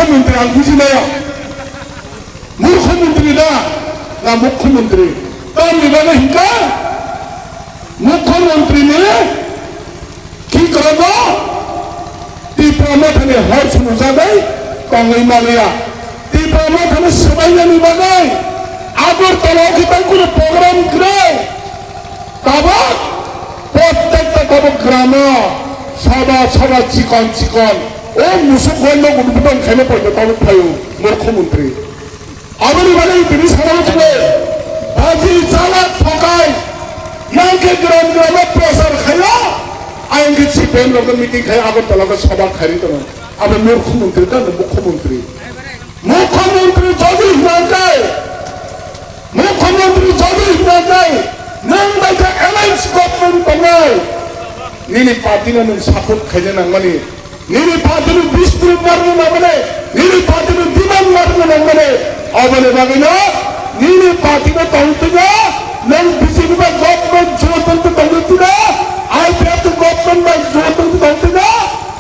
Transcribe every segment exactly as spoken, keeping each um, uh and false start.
Mukhyamantri ang buji maya. Murkhyamantri da, na mukhyamantri? Tamni bagwi hinkha? Mukhyamantri ni Kikorno Tipra Mothani hor phunukjagwi tongwi manliya. Tipra Mothani swbainani bagwi Agartala o khe bai kunu program kwrwi. Tabuk prottekta tabuk gramo sabha sabha chikon chikon o musuk hor no guduk guduk khaina poito tabuk phaio murkhyamantri. Aboni bagwi tini sana thangwi baji chala thokai yang khe gram gramo prasar khaio. Ayang khe C P M rok meeting khai Agartala o sabha khairi tongo. Abo murkhyamantri da, mukhyamantri? Mukhyamantri jodi hwnangkhe, mukhyamantri jodi hwnangkhe nwng bai khe alliance government tongnai, nini party no nwng support khaina nangmani. Nini party ni bish group marna nangmani, nini party ni demand marna nangmani. Aboni bagwino nini party no tongtwino, nwng B J P bai government jotong tongtwino, I P F T government bai jotong tongtwino,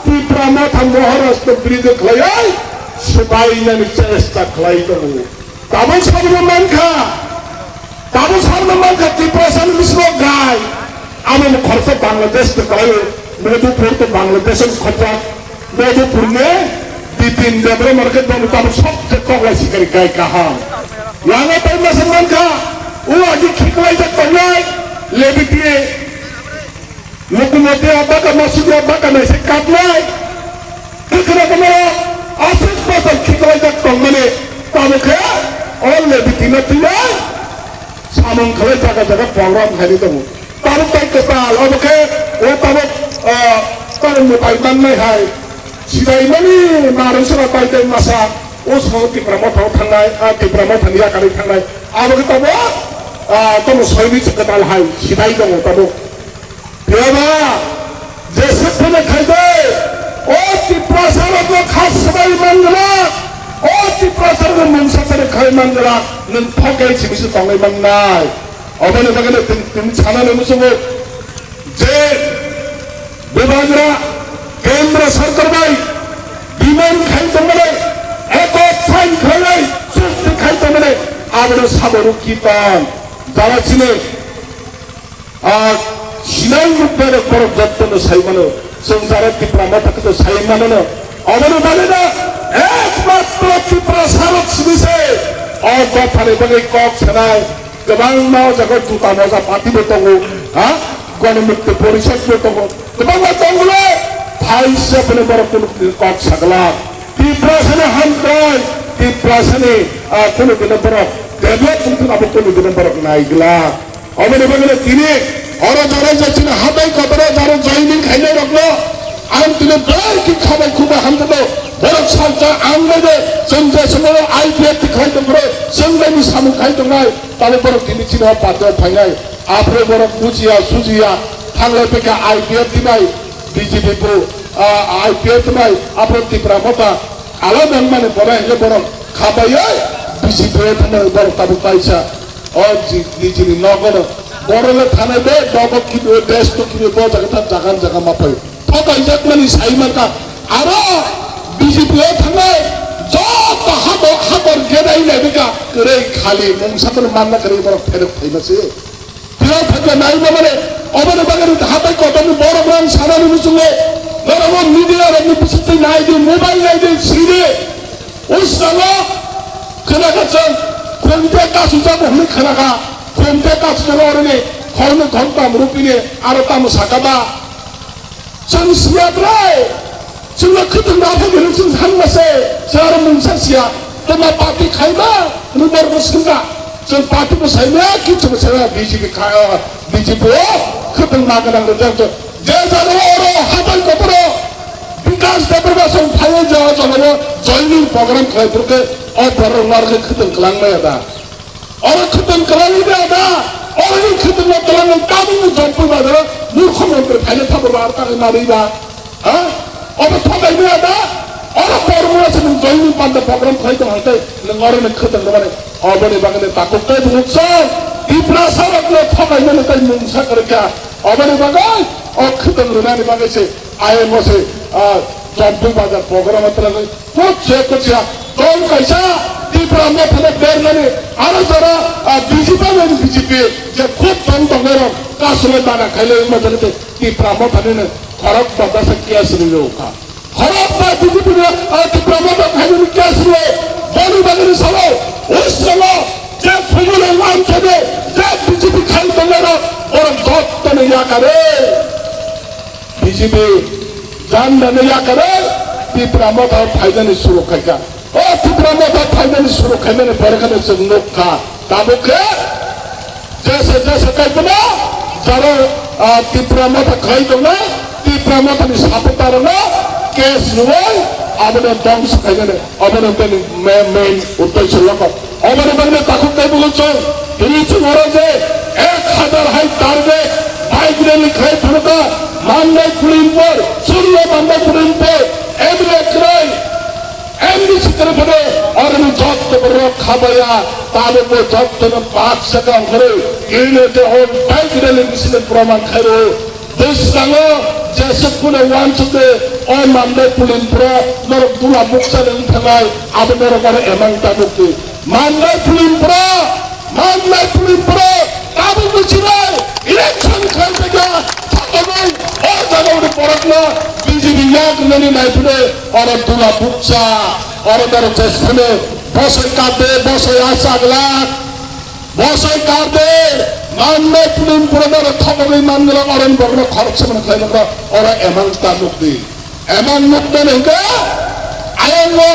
Tipra Motha Maharashtra biridh khlaiwi swbainani chesta khlai tongo. Tabuk sabno mankha, tabuk sabno mankha Tiprasani bisingo gai. Amo khoroksa Bangladesh to kalaio, Madhupur to Bangladesh ni khoroksa, Madhupur ni Bipin Debra market bang tabuk sok je koklai sikari gai kaham. Lama tai masa mankha, o agi khiklaijak tongnai, lebiti. Lukumoti abaka masudi abaka naise kapnai. Kwkhwrang kwmaro aswk bosor khiklaijak tongmani. Tamo khe o lebiti no twinai. Samung khlai jaga jaga program khaini tongo. Tabuk tai kwtal obo khe o tabuk, ah, tabuk mwtai mannai hai. Sidaimani narwng sora tai tai masa o song Tipra Motha o thangnai, ah, Tipra Motha ni yakarwi thangnai. Abo khe tabuk, ah, tamo soini se kwtal hai sidai tongo tabuk. Phiaba, jeswk phano khaide, o Tiprasa rokno kha swbai manglak, o Tiprasa rokno mungsa phano khai manglak, nwng thok gai simi se tongwi mannai. Oboni bagwi no tini, tini sanani muchungo je bubagra Kendra Sarkar bai demand khai tongmani, ekot sign khlainai, chukti khai tongmani, abono sabo rukhi tong. Jara chini Ah, sinai nuknai rok borok jotto no sai mano, chwng jara Tipra Motha khe to sai mano no. Oboni bagwi no ekmatro Tiprasa rok simi se o dophani bagwi kok sanai kwbangma o jaga juta moja party bo tongo, ha, Ganamukti Porishad bo tongo, kwbangma tongo le, thaisa phano borok kunu kok sagla. Tiprasani hamkrai, Tiprasani, ah, kunu kunu borok develop wngthok abo kunu kunu borok naigla. Oboni bagwi tini oro jara jachini hatai kotoro jaro joining khainai rokno ang tini belai khe khabai khubai hamjagw. Borok salsa ang bai de chwng je somono I P F T khai tongphuru chwng bai ni samung khai tongnai tamo borok tini chini o party o phainai. Aphuru borok bujiya sujiya thanglai phaikha I P F T bai B J P bo, ah, I P F T bai aphuru Tipra Motha alai nangmani bono hwnwi borok khabaiwi B J P o thangnai borok tabuk kaisa. O ji-, nijini nogono borok le thanai be nogo kibi o desh to kibi bo jaga tha jaga jaga ma phai. Thokai jak mani sai mankha. Aro B J P o thangnai joto habo habor gedai nai bika kwrwi khali mungsa kono manna kwrwi borok pherok phaima se. Phirok phaikha nai ma mane oboni bagwi hatai kotorni borok rang sanani muchungo norok o media rokni bisingtwi nai di, mobile nai di, siri. Usalo khwnakha chwng, khumte kasujak hwnwi khwnakha, khumte kasujak oroni khoroknwi khoroktham rupini aro tamo sakha ba? Chwng siya bwrwi, chwngno khwtwng naphagwi chwng sanma se, chwng aro mungsa siya, tamo party khaima hwnwi borokno swngkha. Chwng party bo saimaya, kichu bo saimaya, B J P kha, B J P o khwtwng ma gwnang rwjak. Je jaga oro hatai kotoro Bikas Debbarma song phaiwi je o jagao joining program khlai phuru khe o borok norok khe khwtwng kwlangmaya da? Oro khwtwng kwlangwi da da? Oro ni khwtwng no kwlangwi tabukni Jampui bazaro murkho montri phaina thabo aro tangwi manwi ba? Ha? Obo thokaimaya da? Oro kormo se nwng joining panda program khlai tong hai tei nwng oro ni khwtwng rwmani oboni bagwi takhuk tei bukuk song Tiprasa rokno thokaimani tei mungsa kwrwikha. Oboni bagwi o khwtwng rwnani bagwi se I M O se, ah, Champui bazar program o twlangwi kutse kutse dol kaisa Tipra Mothano bernani aro jora, ah, B J P bai B J P je khub tong tongnairok kasulai mana khailai wngma jani tei Tipra Mothani no khorok ba bwsa case rwwi rw kha. Khorok ba B J P no, ah, Tipra Motha khainani case rwwi boni bagwi salo West Bengal je phumulwng amchade je B J P khai tongnairok borok jotono yakare. B J P jandani yakare Tipra Motha phainani suru khaikha. O Tipra Motha phainani suru khainani pore kheno chwng nukha. Tabuk khe jesa jesa kaiphano jara, ah, Tipra Motha khai tongnai, Tipra Mothani supporter rokno case rwwi abono dongso khainani, abono bini main, main uddesho loko. Oboni bagwi takhuk tei bwlwk chwng tini chwng oro je ek hazar hai target bike rally khai phano kha, Mandai Pulimpur, Surya Mandai Pulimpur, M L A kwrwi, M D C kwrwi phano oroni jotto borok khabaya, tabukbo jottono baksa kang khorwi, ino je o bike rally bisingni proman khairo. Bwskango jesuk phano uansukdi, o Mandai Pulimpro norok dula bukchani wng thangnai, abo norok oro emang ta nukdi. Mandai Pulimpro, Mandai Pulimpro, tabukni chini election khlaijakya, sakoknwi o jagao ni borokno B J P yak rwnani naiphino oro dula bukcha, oro norok jesphano bosai kapde, bosai achak lak. Bosai karde, Mandai Pulimpro no thokgwi manglak, oroni borokno khoroksa mano khlai manglak, oro emang ta nukdi. Emang nukmani hwnkhe, ayang o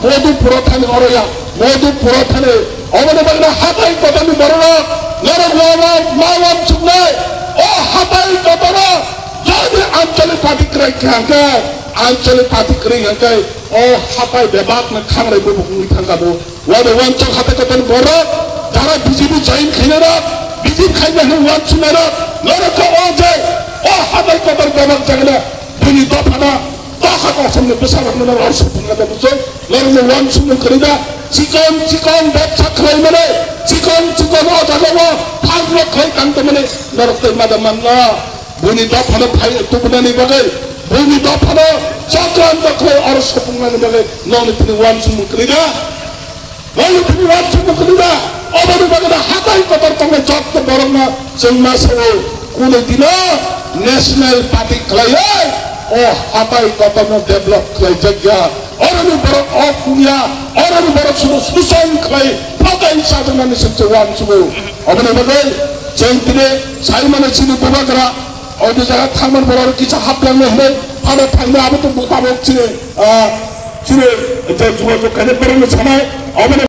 Modhupuro thani oro ya, Modhupuro thani, oboni bagwi hatai kotorni borok, norok wama ma uansuknai, o hatai kotoro, jodi Anchalik Party kwrwi kha hwnkhe, Anchalik Party kwrwi hwnkhe, o hatai bebakno khangrai bubuk wngwi thangkha bo. Wada wansuk hatai kotorni borok, jara B J P join khainai rok, B J P khaina hwnwi wansuknai rok, norok khe o je, o hatai kotor bebak jagana, bini dophano, doha kosom ni bwsa rok no oro supung na da bujo, norok no wansuk no kwrwi da, chikon chikon bebsa khlai mani, chikon chikon o jaga o, phang rok khlai tang tong mani, norok tei ma da man no. Buini dophano phai tubunani bagwi, buini dophano chokranto khlai oro sopungnani bagwi nokni tini uansukmung kwrwi da? Nokni tini uansukmung kwrwi da? Oboni bagwi da hatai kotor tongnai jotto borokno chwng ma sao, kunu dino National Party khlaiwi o hatai kotorno develop khlaijakya. Oroni borok o kungya, oroni borok sudu suson khlai phokai chajaknani se chwng uansugo. Oboni bagwi chwng tini sai mano chini bubagra, o jaga thangmani borok kisa haplangno hinwi phano phaino abo to tabuk chini, ah, chini je jogajog khainai borokno sanai, oboni